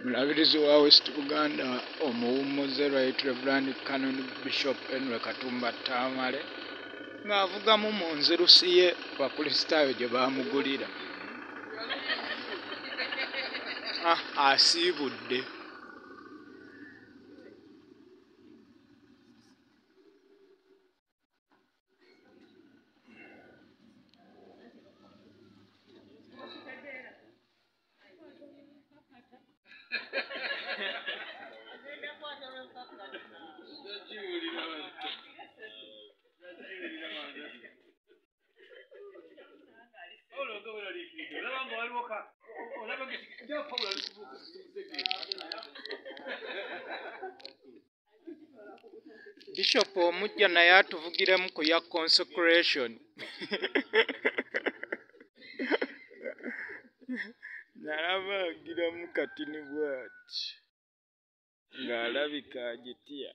Mulabirizi wa West Buganda omuwummuze Right Reverend Canon Bishop Henry Katumba Tamale ng'avugamu mu nzirusi ye Abakristaayo gye baamugulira. Ah, asiibudde. Bishop omuggya naye atuvugiremu ku ya consecration. Nalaba agiramu katini bw'ati ng'alabika agitya.